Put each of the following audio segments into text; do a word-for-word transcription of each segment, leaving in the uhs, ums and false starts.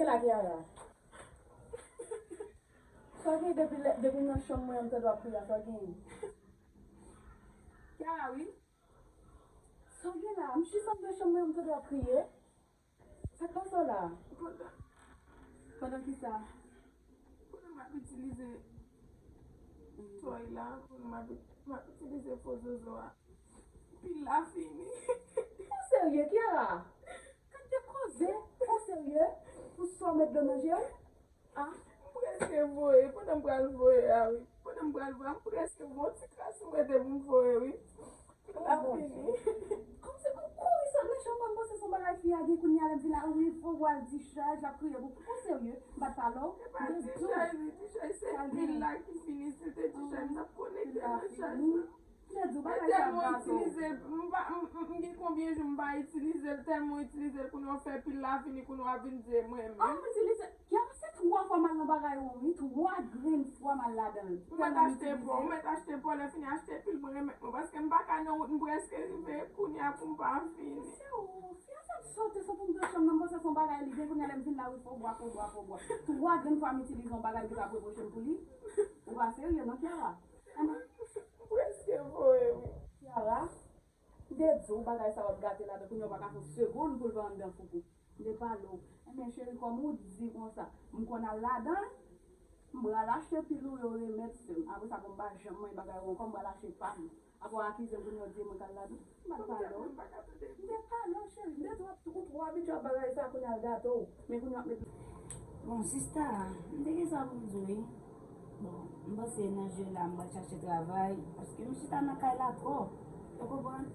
Sa gen la, Kiara? Sa gen depi lè, depi m nan chanm mwen an, m tande w ap kriye a, sa gen? Kiara, wi. Sa gen la? M chita anndan chanm mwen an, m tande w ap kriye. Sa k pase w la? Pandan, pandan ki sa? Pandan m ap itilize tòy la, pandan m ap, m ap itilize fo zozo a. Pil la fini. Ou serye, Kiara? Gade de koze. Ou serye? Pou sa w met dlo nan je w? Ah. M prèske voye, pandan m pral voye a, wi. Pandan m pral voye a, m prèske voye. Yon ti kras m rete pou m voye, wi. Pil la fini. Kòmsi pou kouri sot nan chanm mwen, m panse se yon bagay fi a gen kounye a, lè m vin la, wi, fò w al dichaj, l ap kriye pou. Ou serye? M pa t pale w? Se pa dichaj, li dichaj, se pil la ki fini. Si l te dichaj, m t ap konekte nan chaj la. Mwen di w bagay sa gato. Tèlman itilize, m pa, m, m, m gen konbyen jou m pa itilize l, tèlman itilize l, kounye a w fè pil la fini, kounye a w ap vin di e mwen menm. Ah, m itilize, Kiara, se twa fwa m al nan bagay ou, wi, twa grenn fwa m al ladan l. Ou mèt achte pò, ou mèt achte pò, lè fini achte pil mwen remèt mwen, paske m pa ka nan wout, m prèske rive, kounye a pou m pa fini. Se ou, fi a sa t sote sot anndan chanm nan, m panse se yon bagay li gen, kounye a lè m vin la, wi, fo bwa, fo bwa, fo bwa. Twa grenn fwa m itilize yon bagay pou w ap repwoche m pou li. Ou pa serye non, Kiara? M prèske voye, wi. Kiara, m te di w bagay sa w ap gate ladan, kounye a w pa ka fè yon segonn pou l pa anndan foukou. M te pale w. Enben, cheri, kòm ou di konsa, m konn al ladan l, m pral achte pil ou yo remèt sè m. Apre sa, pou m pa janm manyen bagay ou ankò, m pral achte pa m. Apre w akize m kounye a w di e mwen k al ladan l. M pa t pale w. M te pale w, cheri. M te di w ap, ou twò abitye ak bagay sa, kounye a l gate w. Men kounye a w ap met. Bon, sista, m te gen sa pou m di w, wi. Bon, m panse nan je la, m pral chache travay, paske m chita nan kay la twòp. Ou konprann?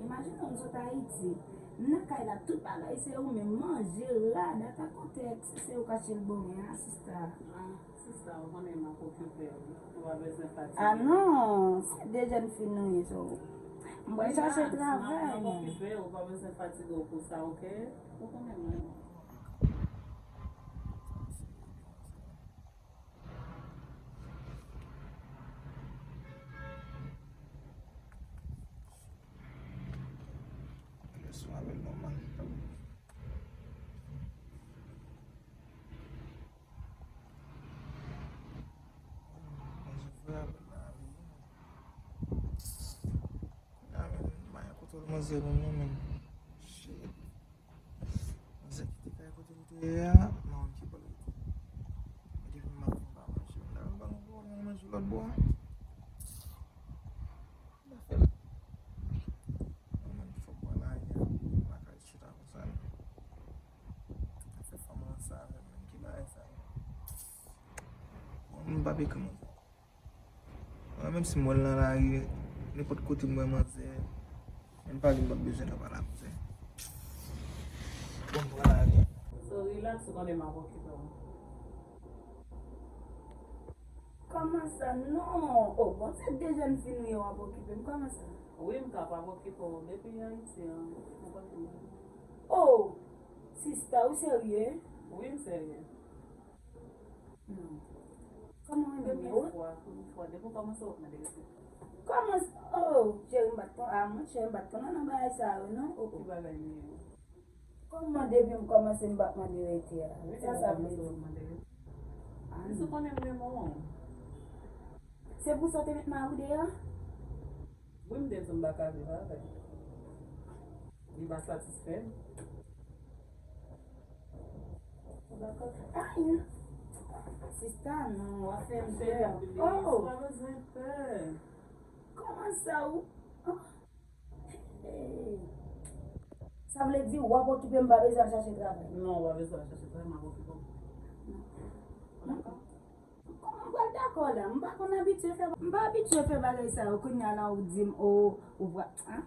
Imajine w, m sot Ayiti. M nan kay la, tout bagay se ou menm, manje, rad, ata kontèks, se ou k achte l ban mwen a, sista. Ah, sista, ou konnen m ap okipe w, ou pa bezwen fatige. Ah non, se de jèn fi nou ye, so. M pral chache travay, men. M ap okipe w, ou pa bezwen fatige w pou sa, oke? Ou konnen mwen. Leson avè l nòmal. Kounye a menm, manyen kote w manzè menm non, menm. Shit. Manzè kite kay kote l te ye a, m pa konn ki bò l rete. Men depi m ap fè m pa manje, m ta pral ba l yon pwoblèm manje lòt bò a. M ta fè l. Mwen menm fòk mwen lage a, m pa ka ret chita konsa non. Fè fanm ranse avè m menm, ki bagay sa menm? Bon, m p ap ekri manzè. Mwen menm si m wè l nan lari, nenpòt kote m wè manzè, menm pa li m p ap bezwen nan pale a manzè. Bon, m pran lari. So, relax, ou konnen m ap okipe w. Kòman sa? Non! Oh, bon, se de jèn fi nou ye, w ap okipe m. Kòman sa? Wi, m kapab okipe w depi Ayiti an. Ou pa konprann. Oh! Sista, ou serye? Wi, m serye. Non. Kòman w renmen mwen? Premye fwa, premye fwa. Depi w kòmanse w ap mande respè. Kòman s-, oh, cheri, m pa t konn, ah, mwen, cheri, m pa t konn nan bagay sa yo, non. Oh, oh. Ki bagay m ye? Kòman depi m kòmanse m p ap mande rete a? Sa sa vle di? Ah, non. Jis ou konnen m renmen w. Se pou sa w te met mari w deyò? Wi, m te di w m pa ka viv avè l. Li pa satisfè m. Ay! Sista, non, w ap fè m pè. Oh! Ou pa bezwen pè. Kòman sa ou? Oh! Hey! Sa vle di w ap okipe m, m pa bezwen al chache travay? Non, ou pa bezwen al chache travay, m ap okipe w. Dakò? Kòman m pral dakò la? M pa konn abitye fè, m pa abitye fè bagay sa yo. Kounye a la ou di m, o, ou pral, an?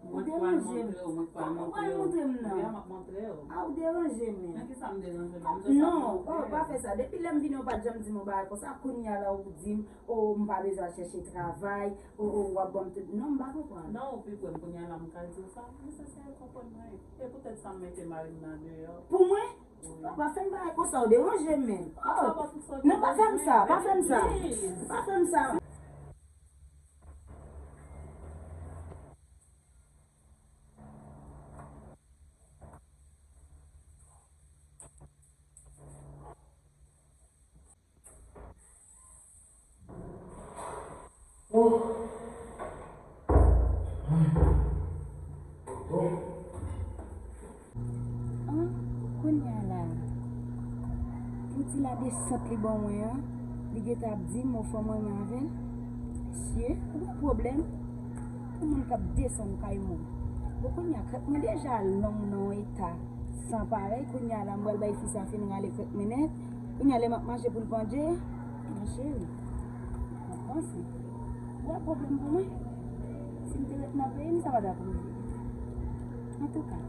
Ou deranje m. Kòman w pral montre m nan? Wi, m ap montre w. A, ou deranje m. Nan kisa m deranje w? Non, o, pa fè sa. Depi lè m vini, ou pa t janm di m yon bagay konsa. Kounye a la ou di m, o, m pa bezwen al chèche travay. O, o, w ap ban m tout. Non, m pa konprann. Non, ou pi pre m kounye a la, m ka di w sa. Mesye, se konprann mwen. E poutèt sa m mete mari m nan deyò. Pou mwen? Wi. Pa fè m bagay konsa, ou deranje m menm. Oh! Non, pa fè m sa, pa fè m sa. Pa fè m sa. Kounye a la, pou ti ladesant li ban mwen an, li gentan ap di m, o, fò m renmen avè l. Mesye, ou gen pwoblèm? Pou moun k ap desann kay moun. Bon, kounye a, krèk mwen deja long nan yon eta san parèy. Kounye a la, m pral bay fi sa fin rale krèk mwen nèt. Kounye a, lè m ap mache pou l pandje, ma cheri, m ap panse. Ou wè pwoblèm pou mwen? Si m te ret nan peyi m, sa pa t ap rive. Antouka,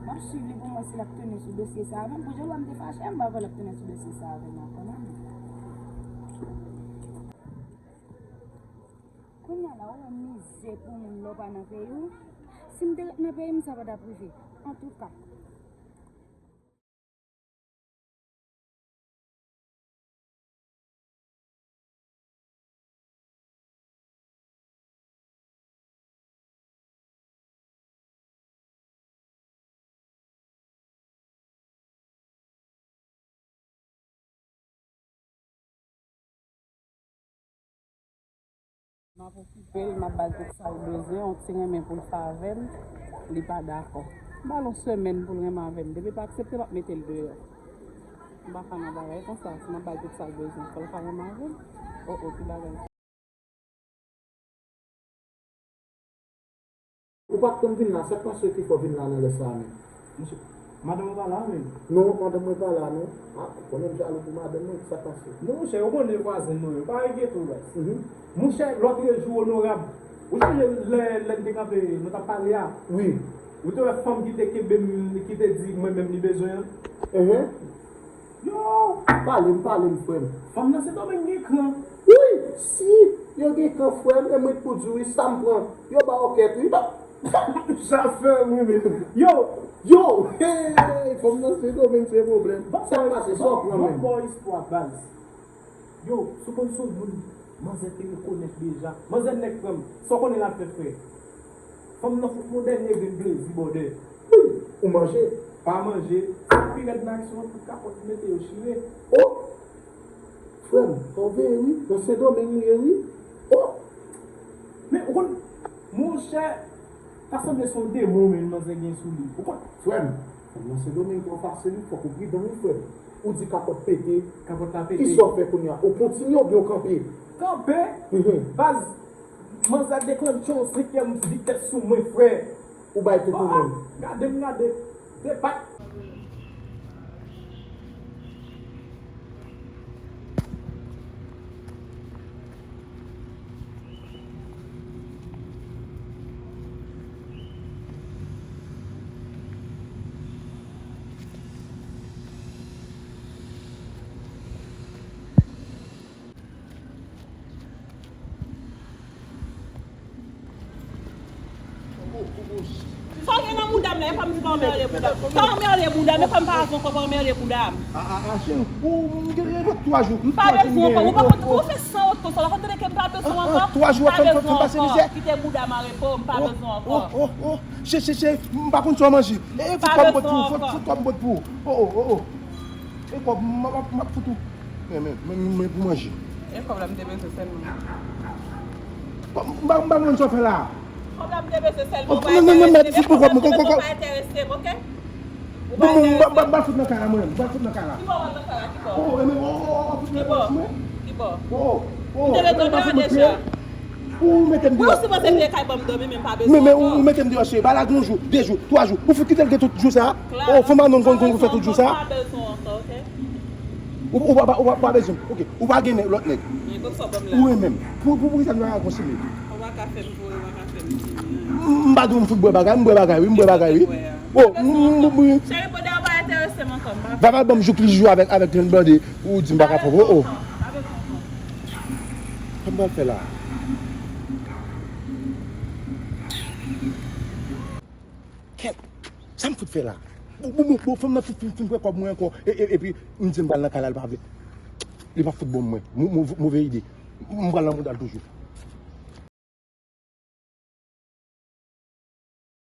m ap swiv li pou m wè si l ap tounen sou dosye sa avè m. Pou jan m te fache a, m pa kwè l ap tounen sou dosye sa avè m ankò non. Kounye a la, ou wè mizè pou moun lè w pa nan peyi w. Si m te ret nan peyi m, sa pa t ap rive. Antouka. M ap okipe l, m ap ba l tout sa l bezwen, yon ti renmen pou l fè avè m, li pa dakò. M ba l yon semèn pou l renmen avè m. Depi l pa aksepte, m ap mete l deyò. M pa ka nan bagay konsa, si m ap ba l tout sa l bezwen, fò l ka renmen avè m. O, o, ki bagay. Ou pa t konn vin la, sa k pase ki fè w vin la nan lè sa a menm? Monchè, madanm ou pa la menm? Non, madanm mwen pa la non. A, ou konnen m jalou pou madanm mwen, sa k pase? Non, monchè, ou konnen vwazen nou yo, pa enkyete w, baz. Mhm. Monchè, lòtrejou, onorab, ou sonje lè, lè n te kanpe, nou t ap pale a? Wi. Ou te wè fanm ki te kenbe m, ki te di mwen menm li bezwen an? Enhen. Yo! Pale m, pale m, frè m. Fanm nan Sendomeng gen kran. Wi, si yo gen kran, frè m, e mwen k pou di w wi, sa m pran, yo ba w kèt wi. Sa fè m ri menm. Yo! Yo! Hey! Fanm nan Sendomeng se pwoblèm. Sa k pase, sa w pran menm? Bon, bon istwa, baz. Yo, si w konn se yon moun manzè te rekonèt deja. Manzè nèk frè m, sa w konnen l ap fè, frè? Fanm nan fout m yon dènye grenn plezi, bòdè. Wi, ou manje? Pa manje. Sa k pi rèd nan aksyon an, tout kapòt li mete yo chire. O! Frè m, fò w veye wi, nan Sendomeng li ye wi. O! Men, ou konn, monchè, ta sanble se yon demon menm manzè gen sou li. Ou konn? Frè m, fanm nan Sendomeng twò fasil wi, fòk ou pridan wi, frè m. Ou di kapòt pete. Kapòt la pete. Kisa w fè kounye a? Ou kontinye oubyen w kanpe? Kanpe? Mhm. Baz, manzè deklannche yon senkyèm vitès sou mwen, frè. Ou bay tout ou menm. Gade m gade. Depat. Sa w gen nan bouda m la, e pa m di pa anmède bouda m. Pa anmède bouda m, e pa m pa avan ankò pa anmède bouda m. A, a, a, cheri, ou, m gen, gen twa jou. M pa bezwen w ankò, ou pa konn, ou fè san wont konsa, w pa konn tande ke m pa bezwen w ankò. Twa jou ap fè m pase mizè. Kite bouda m a repo, m pa bezwen w ankò. O, o, o, che, che, che, m pa konn sa w manje. E, fout kòb bòt pou ou, fout, fout kòb bòt pou ou. O, o, o, o. E kòb, m, m, m ap fout ou. Men, men, men, men pou manje. E kòb la m te bezwen sèlman. Kòb, m pa, m pa konn sa w fè la. Kòb la m te bezwen sèlman. Ou pa enterese m. E kòb la m te bezwen, ou pa enterese m, oke? Ou pa enterese m. Bon, m, m, m, m fout nan kay la, mwen. M fout nan kay la. Ki bò w al nan kay la, ki bò? O, e men, o, o, o, fout nan kay la, mwen. Ki bò? O, o, m te ret deyò deja. Ou mete m deyò. Ou sipoze vin kay ban m dòmi, men m pa bezwen ankò. Men, men, ou mete m deyò, cheri. Ba la gen yon jou, de jou, twa jou. Ou fout kite l gen tout jou sa? O, fanm anon konn, konn fè tout jou sa? M pa bezwen ankò, oke? Ou, ou pa, ou pa, ou pa bezwen m. Oke. Ou pa gen nèg, lòt nèg. Ou renmen m. Pou, pou, pou kisa nou pa ka kontinye? Ou pa ka fè m vre, ou pa ka fè m vre. M, m pa di w m fout bwè bagay, m bwè bagay, wi, m bwè bagay, wi. O, m, m, m, m. Cheri, bòdè, ou pa enterese m ankò, m pa. Va, va ban m jou plis jou avèk, avèk grenn blonde, ou di m pa ka pran, o, o. Sa m pral fè la? Kèt! Sa m fout fè la? Bon, bon, bon, bon, fanm nan fin, fin, fin pran kòb mwen ankò, e, e, epi m di m pral nan kay la, li pa vle. Li pa fout bon mwen. Mo-, mo-, move ide. M pral nan mouda l toujou.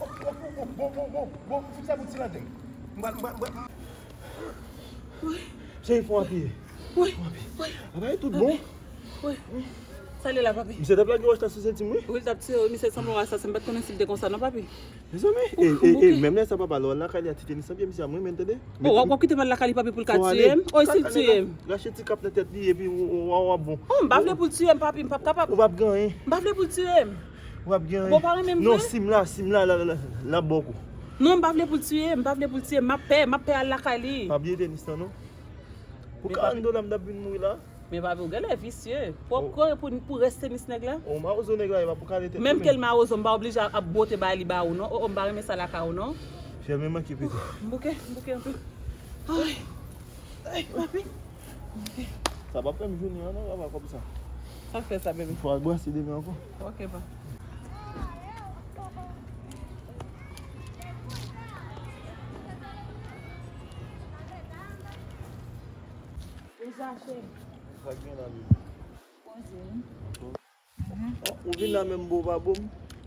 Oh, oh, oh, oh, bon, bon, bon, bon, bon, fix sa pou ti lanten. M pral, m pral, m pral. Cheri, fò apiye. Wi, wi. Apa, e tout bon? Wi. Sa l ye la, papi? Misye t ap lage wòch la sou senti m, wi. Wi, l t ap tire, wi, misye sanble yon asasen. M pa t konnen si l te konsa, non, papi. Mezanmi, e, e, e, menm lè sa, papa, lè w al lakay li a, ti tenis nan pye misye a, mwen menm, tande. O, w ap kite m al lakay li, papi, pou l ka tiye m? O, e si l tiye m? Rache ti kap nan tèt li, epi w, w, w, w ap bon. O, m pa vle pou l tiye m, papi, m p ap kapab. Ou p ap gen anyen. M pa vle pou l tiye m. Ou p ap gen anyen. Bon, pa renmen m vre? Non, si m la, si m la, la, la, la, l ap ba w kou. Non, m pa vle pou l tiye m, m pa vle pou l tiye m. M ap pè, m ap pè al lakay li. Pa bliye tenis lan, non. Pou karant dola, m t ap vin mouri la. Men papi, ou genlè visye. Pou w ap kore pou, pou rès tenis nèg la? O, mawozo nèg la, e pa pou kale tèt li menm. Menm ke l mawozo, m pa oblije ap bwote bay li ba ou, non. O, o, m pa renmen sa lakay ou, non. Fè men manke pete. M bouke, m bouke anpil. Ay. Ay, papi. Sa p ap fè m jounen an, non, papa, kòb sa. Sa k fè sa, bebe? Fò al brase demen ankò. Ok, pa. Deja, cheri. Sa k gen la, bebe? Poze, wi. Ou vin la menm, bon, pa bon?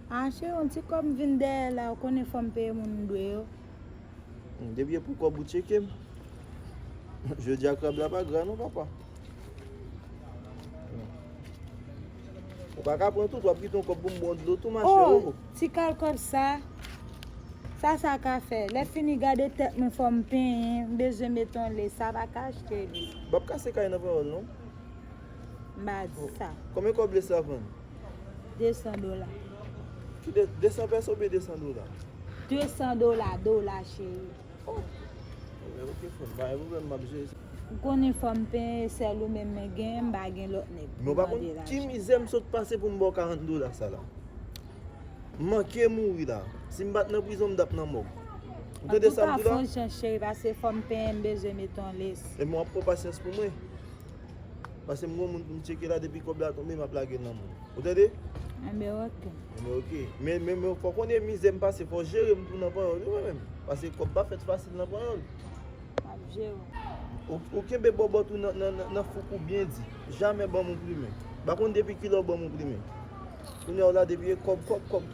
A, cheri, yon ti kòb m vin dèyè la, ou konnen fò m peye moun m dwe yo. Hmm, depi e pou kòb ou tcheke m. Jodi a krab la pa gra non, papa. Ou pa ka pran tout, w ap kite yon kòb pou m bwè yon dlo tou, machè. Oh, ti kal kòb sa. Sa, sa ka fè. Lè fini gade tèt mwen, fò m penyen, m bezwen mete yon lès, sa pa ka achte li. W ap kase kay nan panyòl, non? M pa di sa. Konbyen kòb lès la vann? De san dola. Ki de, de san pèso oubyen de san dola? De san dola, dola, cheri. Oh. Ebyen, ok, frè m, pa gen pwoblèm, m ap jere sa. Ou konnen fò m penyen, sèl ou menm mwen genyen, m pa gen lòt nèg pou mande lajan. Men w pa konn ki mizè m sot pase pou m ba w karant dola sa la. M manke mouri la. Si m pa t nan prizon, m t ap nan mòg. Ou tande sa m di la? Antouka, fè yon jan, cheri, paske fò m penyen, m bezwen mete yon lès. Ebyen, w ap pran pasyans pou mwen. Paske m gon moun pou m tcheke la, depi kòb la tonbe, m ap lage l nan men w. Ou tande? Enben, ok. Enben, ok. Men, men, men, fò w konnen mizè m pase, fò w jere m tou nan panyòl, wi, mwen menm. Paske kòb pa fèt fasil nan panyòl. M ap jere w. Ou, ou kenbe bòbòt ou nan, nan, nan, nan fouk ou byen di. Jamè ban m yon plimen. M pa konn depi kilè w ban m yon plimen. Kounye a w la, depi e kòb, kòb,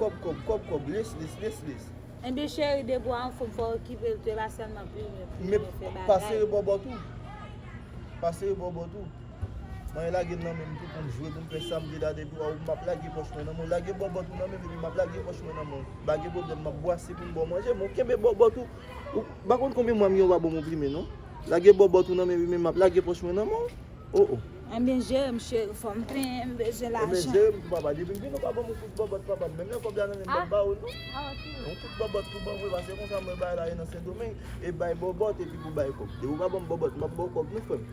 kòb, lès, lès, lès, lès. Enben, cheri, depi w an fòm, fò w okipe l tou, e pa sèlman plimen, plimen, fè bagay. Men pa sere bòbòt ou. Pa sere bòbòt ou. Mwen lage l nan men m tou pou m jwe, pou m fè sa m vle la, depi w a, m ap lage pòch mwen nan men w. Lage bòbòt ou nan men m, epi m ap lage pòch mwen nan men w. Pa gen pwoblèm, m ap bwase pou m ba w manje, men w kenbe bòbòt ou. Ou pa konn konbyen mwa m gen w pa ban m yon plimen, non. Lage bòbòt ou nan men m, epi m ap lage pòch mwen nan men w. Oh, oh. Enben, jere m, cheri, fò m penyen, m bezwen lajan. Enben, jere m tou, papa. Depi m vin, ou pa ban m yon kout bòbòt, papa. Menm lè kòb la nan men m, m p ap ba ou l, non. Yon kout bòbòt tou ban m vre, paske konsa mwen bay la, e nan Sendomeng, e bay bòbòt, epi pou bay kòb. Depi ou pa ban m bòbòt, m p ap ba w kòb, non, frè m.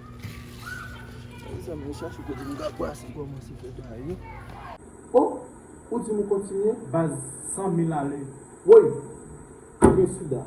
Mezanmi, chache kote m ka pase kòmanse fè bagay yo. Oh, ou di m ou kontinye? Baz, san mil alè. Woy! Ou gen sida.